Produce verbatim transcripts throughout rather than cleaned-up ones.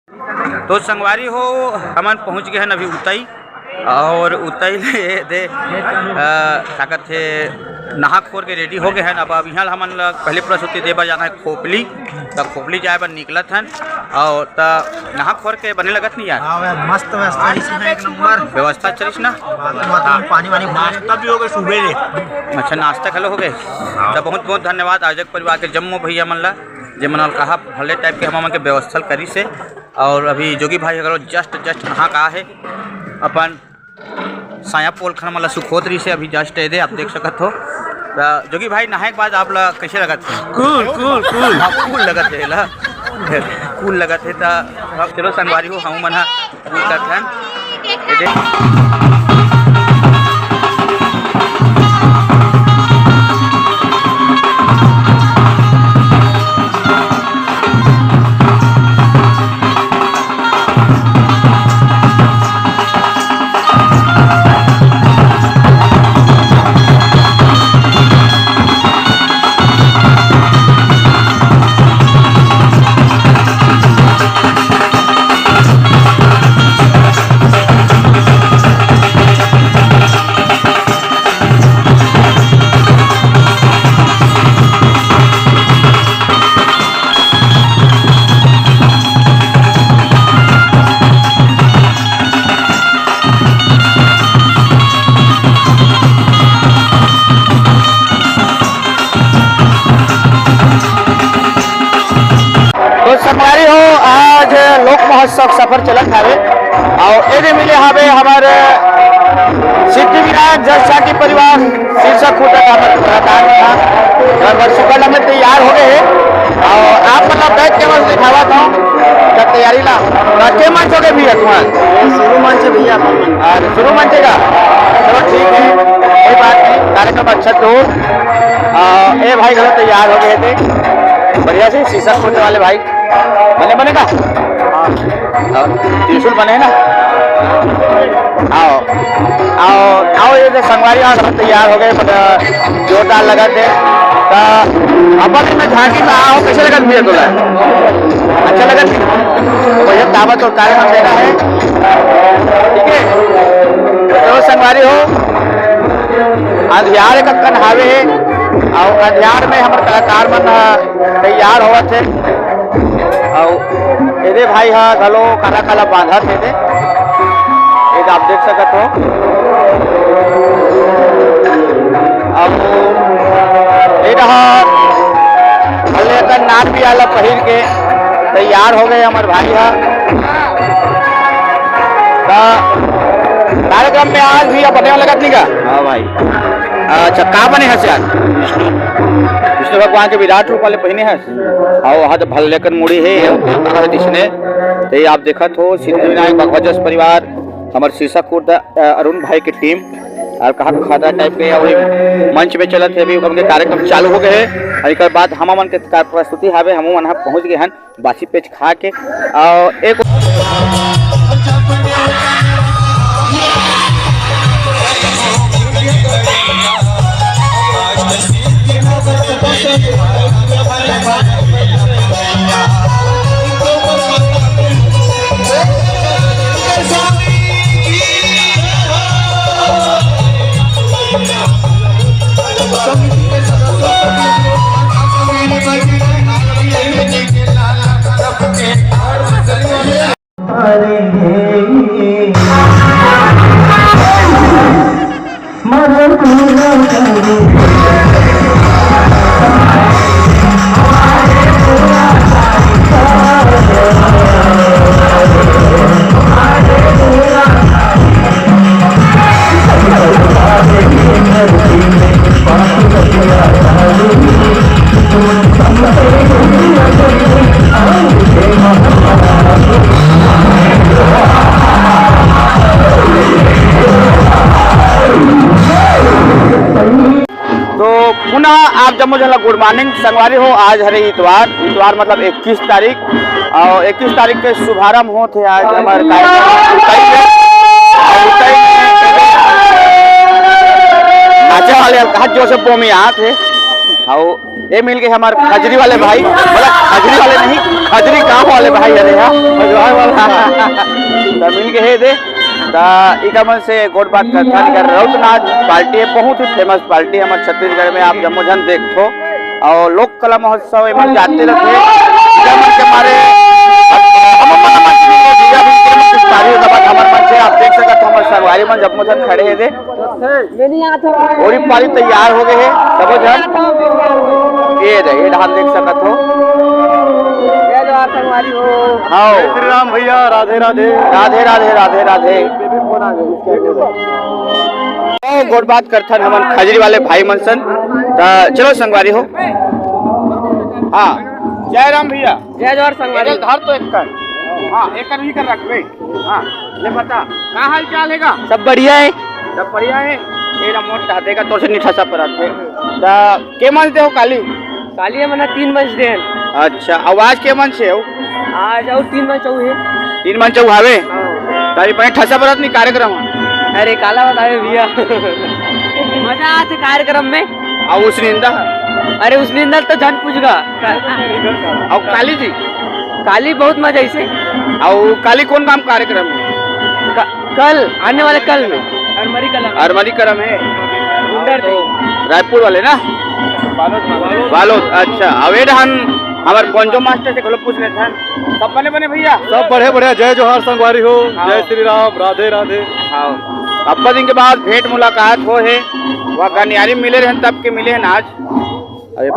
तो संगवारी हो, हमन पहुँच गे हन अभी उतई, अउ उतई ले दे, अ, का कथे, नहा खोर के ready हो गे हन। अब, अब इहाँ ल हमन ल पहली प्रस्तुति दे बर जाना हे खोपली, त खोपली जाए बर निकलत हन। अउ त नहा खोर के बने लगत नहीं यार? हाँ यार, मस्त व्यवस्था रहिस हे, एक नंबर। व्यवस्था चलिस ना? बात, बात में पानी वानी भरे। नाश्ता भी हो गे सुबह ले। अच्छा, नाश्ता घलो हो गे। त बहुत बहुत धन्यवाद आयोजक परिवार के जम्मो भैया मन ला, जे मन अलकहा भले type के हमन के व्यवस्था ल करिस हे। अउ अभी जोगी भाई घलो just, just नहा के आए हे, अपन साया पोलखन मन ला सुखोत रहिस हे अभी just एदे, आप देख सकत हो। त जोगी भाई, नहाए के बाद आप ला कइसे लगत हे? Cool, cool, cool। हाँ, cool लगत हे ला, cool लगत हे। त अब चलो संगवारी हो, हमू मन ह cool करत हन। एदे। तो संगवारी हो, आज लोक महोत्सव सफर चलत हवे, अउ एदे मिले हवे हमर सिद्धि विनायक जस शांति परिवार शीर्षक खुर्द का हमर प्रधान था। हर वर्ष सुबह में तैयार हो गे हे, अउ आप मन ला back camera से दिखावत हूँ, जब तैयारी ला। तो के मंच हो गे भैया तुम्हार? शुरू मंच हे भैया, अपन मन। अरे, शुरू मंच हे का? चलो ठीक हे, कोई बात नहीं, कार्यक्रम अच्छा तो। अ, ए भाई घलो तैयार हो गे हे, बढ़िया से शीशा खोलने वाले भाई। बने, बने का? हाँ। अउ त्रिशूल बने हे ना? आओ, आओ, आओ, ये देख संगवारी, आज हम तैयार हो गे, मतलब जोरदार लगत हे। त अपन में झांकी में आओ, कइसे लगत भैया तोला? अच्छा लगत हे? तो भैया दावत अउ कार्यक्रम देना हे, ठीक हे? तो संगवारी हो, अंधियार एक अक्कन हावे हे, अउ अंधियार में हमर कलाकार मन ह तैयार होवत हे। अउ एदे भाई ह घलो काला काला बांधत हे दे, ये आप देख सकत हो। अउ ए डहर भले अकन नान बियाला पहिर के तैयार हो गे हमर भाई ह। त कार्यक्रम में आज भी अपने लगत नहीं का? हाँ भाई। अच्छा, का बने हस यार? विष्णु, विष्णु भगवान के विराट रूप वाले पहिने हस। अउ वहाँ तो भल्लेकन मुड़ी हे, अउ देवता हे जिसने। तो ये आप देखत हो, सिद्धिविनायक बघवा जस परिवार, हमर शीशा खुर्द, अ, अरुण भाई के team, अउ कहा खतरा type के अभी मंच में चलत हे, अभी हमन के कार्यक्रम चालू हो गे हे। अउ एकर बाद हमन के का-, प्रस्तुति हावे, हमू मन ह पहुँच गे हन। बासी पेज खा के, अउ एक तो पुनः आप जम्मो झन ला good morning। संगवारी हो, आज हरे इतवार, इतवार मतलब इक्कीस तारीख, अउ इक्कीस तारीख के शुभारंभ होत हे आज हमर कार्यक्रम उतई के। अउ उतई में नाचे वाले अलकहा जोर से बोमी आत हे। अउ ये मिल गे हमर खजरी वाले भाई, मतलब खजरी वाले नहीं, खजरी गांव वाले भाई हरे हा। मिल गए हे दे। त इकर मन से गोठ बात करथन, इकर रउतनाच पार्टी हे, बहुत ही फेमस पार्टी हे हमर छत्तीसगढ़ में, आप जम्मो झन देखथो। अउ लोक कला महोत्सव एमन जाते रथे, इकर मन के मारे हम अपन मन से भी भैया भी कुछ तारीफ के बाद हमर मन से आप देख सकत हो, हमर संगवारी मन जम्मो झन खड़े हे दे। ओरी पारी तैयार हो गए हे सबो झन। ये दे, ये धान देख सकत हो। जय जोहार संगवारी हो। हाँ। जय श्री राम भैया, राधे राधे। राधे राधे, राधे राधे। ओ, गोठ बात करथन हमन खजरी वाले भाई मन सन। त चलो संगवारी हो। हाँ, जय राम भैया। जय जोहार संगवारी। एकर धर तो एकर। हाँ, एकर भी कर रख बे। हाँ, ले बता, का हाल चाल हे गा? सब बढ़िया हे। सब बढ़िया हे। ए ला मोट कहा देगा, तोर से निठा सा परत हे। त के मंच दे हो काली? काली हमन तीन मंच दे हन। अच्छा, अउ आज के मंच हे हो? आज अउ तीन मंच अउ हे। तीन मंच अउ हावे? हाँ। तारी पहले ठसा परत नहीं कार्यक्रम हे। अरे काला बतावे भैया। मजा आथे कार्यक्रम में। अउ उसनिंदा? अरे उसनिंदा तो झन पूछगा। अउ काली जी? काली बहुत मजा आइसे। अउ काली कौन काम कार्यक्रम हे? का-, कल, आने वाले कल में। अरमरी कला में। अरमरी कला में। गुंडर तो रायपुर वाले ना? बालोद, बालोद। बालोद, अच्छा। अउ ए डहन हमर बोंजो मास्टर से घलो पूछ लेथन। सब बने बने भैया? सब बढ़े बढ़िया। जय जोहार संगवारी हो। हाँ। जय श्री राम, राधे राधे। हाँ। अब्बड़ दिन के बाद भेंट मुलाकात हो हे। वह गनियारी मिले रहन तब के मिले हन आज। अरे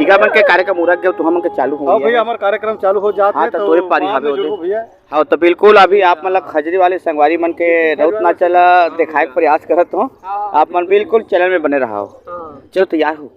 इका मन के कार्यक्रम उरक गए, तुहमन के चालू हो हाँ गया। भैया, हमार कार्यक्रम चालू हो जात हाँ, हे, तो तो तोरे पारी बाद हावे में होते। जुड़बो भैया। हाँ, तो बिल्कुल अभी आप मन ला खजरी वाले संगवारी मन के रउत नाचा ला देखाए के प्रयास करत हो। आप मन बिल्कुल चैनल में बने रहो। चलो तैयार हो।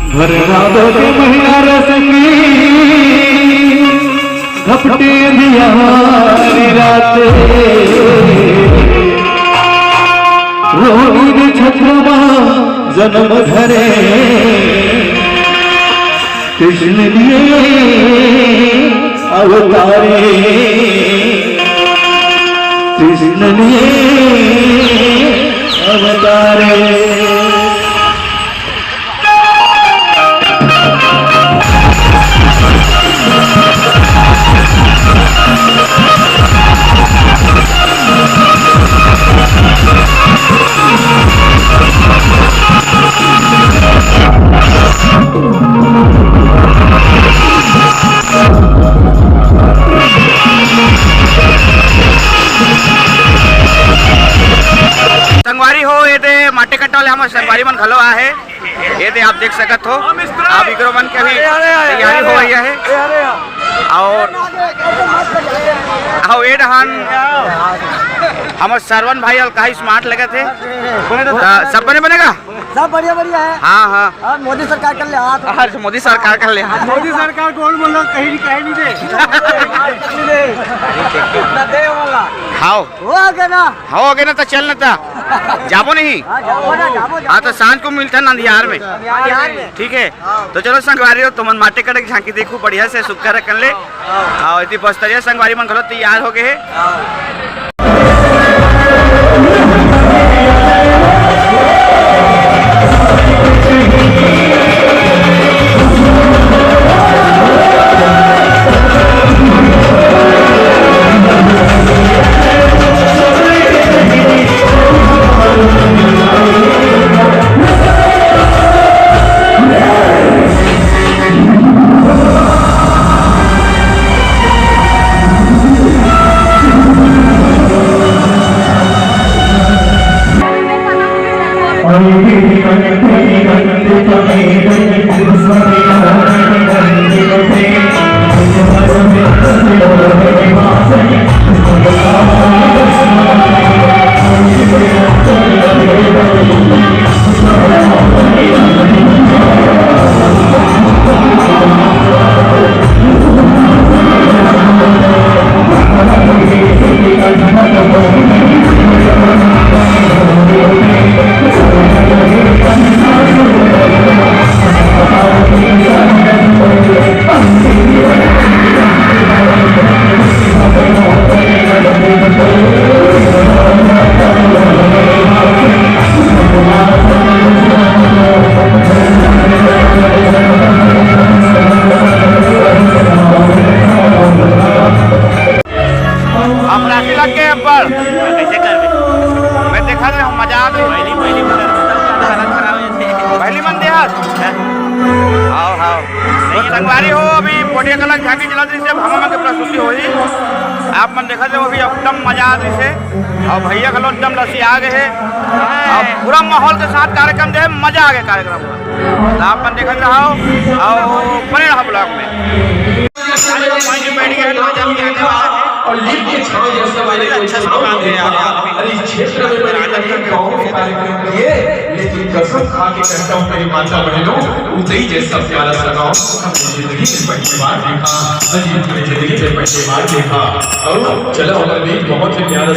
भरना दो के महीना रसंगी, घपटे अंधियारी रात, रोहित छत्रमा जन्म धरे, कृष्ण लिए अवतारे, कृष्ण लिए अवतारे। माटी कट्टा वाले हमर संगवारी मन घलो आहे। ये दे आप देख सकत हो, आप इकरो मन के भी तैयारी हो गई है। और आओ, ये डहान हमर सरवन भाई अलकाई स्मार्ट लगत हे। त सब बने बनेगा? सब बढ़िया बढ़िया है। हाँ, हाँ। अब मोदी सरकार कर ले हाथ। आज मोदी सरकार कर ले हाथ। मोदी सरकार गोल बोलो, कहीं नहीं, कहीं नहीं दे। ना दे वाला। हाओ। हो गया ना? हो गया ना, तो चल ना ता। जाबो नहीं? हाँ, जाबो ना, जाबो, हाँ, जाबो। तो सांझ को मिलता ना अंधियार में। अंधियार में। ठीक है। तो चलो संगवारी हो, तुमन माटी कट्टा के झांकी देखो, बढ़िया से सुक्खा रखन ले। हाँ, इति बस्तरिया संगवारी मन घलो तैयार हो गए हे। आप राशि लग गए ऊपर। कैसे करबे? मैं देखा रहे हूँ, मजा आ गई। पहली, पहली बार हालत खराब हो जाती है। पहली मन देहस? हाँ। आओ, आओ। तो संगवारी हो, अभी पोटिया कला झांकी चलत रही से, भामा मन के प्रस्तुति होही। आप मन देखत रहो, अभी एकदम मजा आ रही से। और भैया घलो एकदम लसी आ गए हैं। और पूरा माहौल के साथ कार्यक्रम जो है, मजा आ गया कार्यक्रम में। तो आप मन देखत रहो और बने रहो ब्लॉग में। और लीम के छांव जैसा मैंने कोई अच्छा सुनाव नहीं देखा। अरे, इस क्षेत्र में मैंने कभी गाँव में कार्यक्रम किए, लेकिन कसम खा के कहता हूँ मेरी माता बहनों, उदय जैसा प्यारा सा गाँव हमने जिंदगी में पहली बार देखा। हाँ जी, हमने जिंदगी में पहली बार देखा। और चला हमारे बीच बहुत ही प्यारा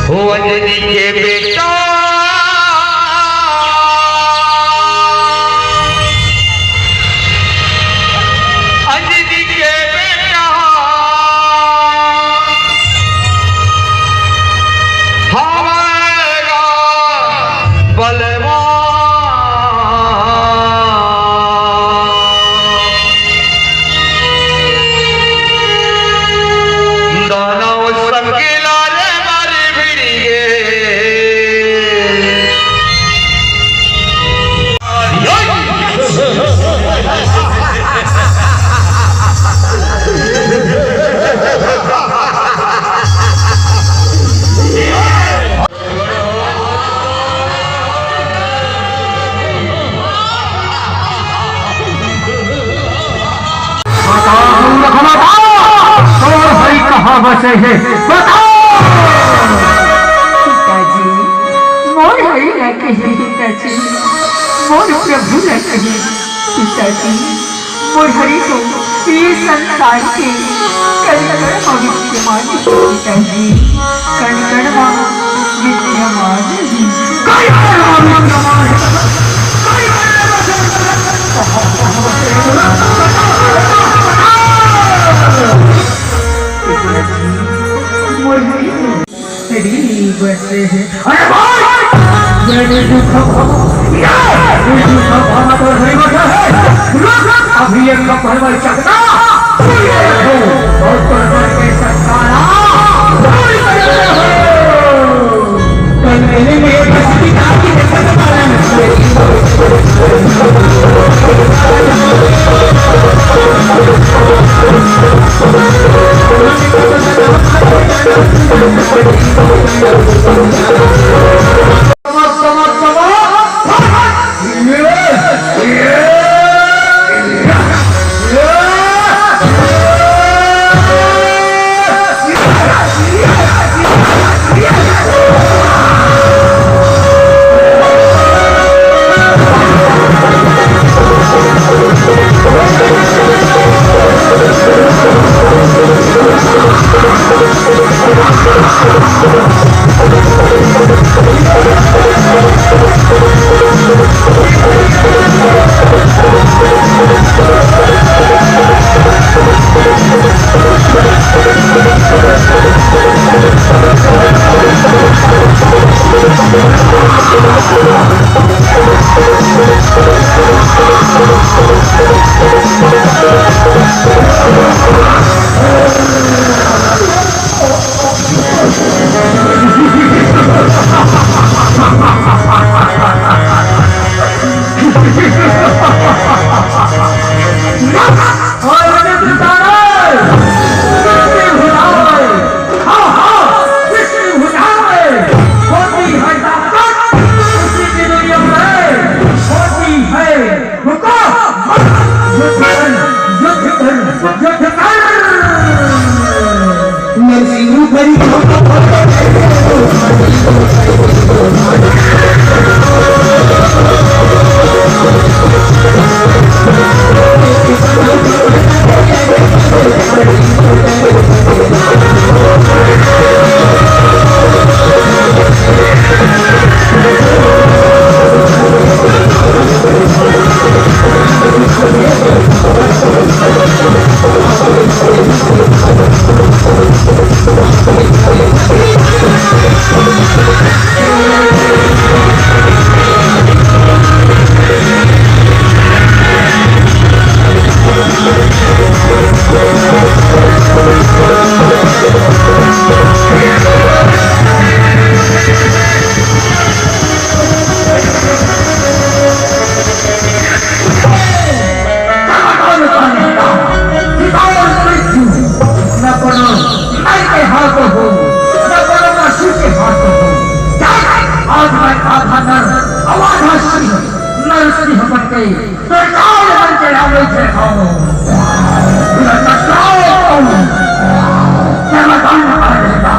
हो अंजनी के बेटा, अंजनी के बेटा, हमारा बलवान। दानव संग लारे मारे भिड़ी गे। बताओ, मूर्ख, बताओ, तोर हरि कहाँ बसे हे? बताओ। पिताजी, मोर हरि ला कही, पिताजी, मोर प्रभु ला कही, पिताजी। मोर हरि तो ये संसार के कण कण मा विद्यमान हे पिताजी, कण कण मा विद्यमान हे। अरे भाई, ये निर्जीव खंभा, ये निर्जीव खंभा तो नहीं बचा है। रुक, अभी ये खंभा मैं चकना, तू ये रखो, और तुम करके सत्तारा, तू ये रखो। कल मेले में ये बस्ती काफी देखने को मिला है। न कोनो नाई के हाथ हो, न कोनो पशु के हाथ हो। आज मैं आधा नर, आधा सिंह, नर सिंह बन के, डंडाल बन के आवे थे हम। न टकराओ तुम, न मकान बन जाएगा।